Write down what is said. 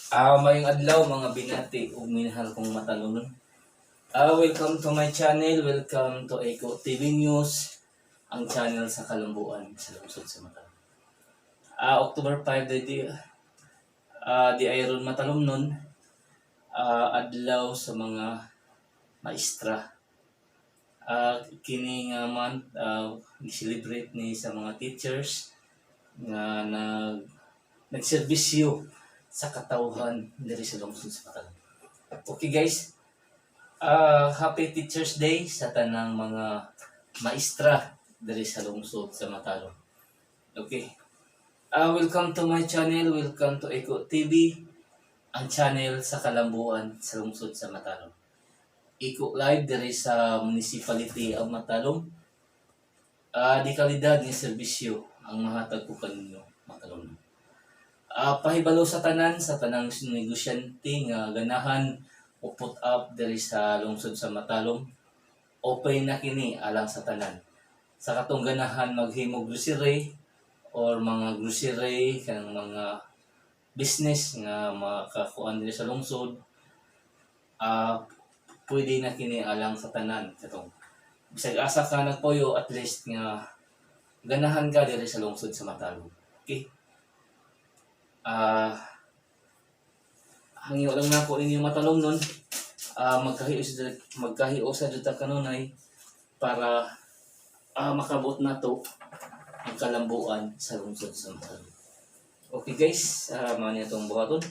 Maayong adlaw, mga binati ug minahal kong matalunon. Welcome to my channel. Welcome to Eco TV News, ang channel sa kalambuan sa lungsod sa Matalom. October 5 di ay ron, matalomnon, adlaw sa mga maestra. Kini nga month, gi-celebrate ni sa mga teachers nga nagserbisyo sa katawhan diri sa lungsod sa Matalom. Okay guys, happy Teachers Day sa tanang mga maestra diri sa lungsod sa Matalom. Okay. Welcome to my channel, welcome to Eco TV, ang channel sa kalambuan sa lungsod sa Matalom. Eco Live diri sa Municipality of Matalom. Di kalidad ni serbisyo ang mahatag ko kaninyo, Matalom. Pahibalo sa tanan, sa tanang negosyante nga ganahan o put up diri sa lungsod sa Matalom. Open na kini alang sa tanan. Sa katong ganahan maghimo grocery or mga grocery, kanang mga business nga makakuan diri sa lungsod, pwede na kini alang sa tanan. Katong bisag asa ka nagpuyo, at least nga ganahan ka diri sa lungsod sa Matalom. Okay? Hangyo lang nako ninyo, matalom nun, magkahiusa jud ta kanunay para makabot nato ang kalambuan sa lungsod sa Matalom. Okay guys, mao ni atong buhaton.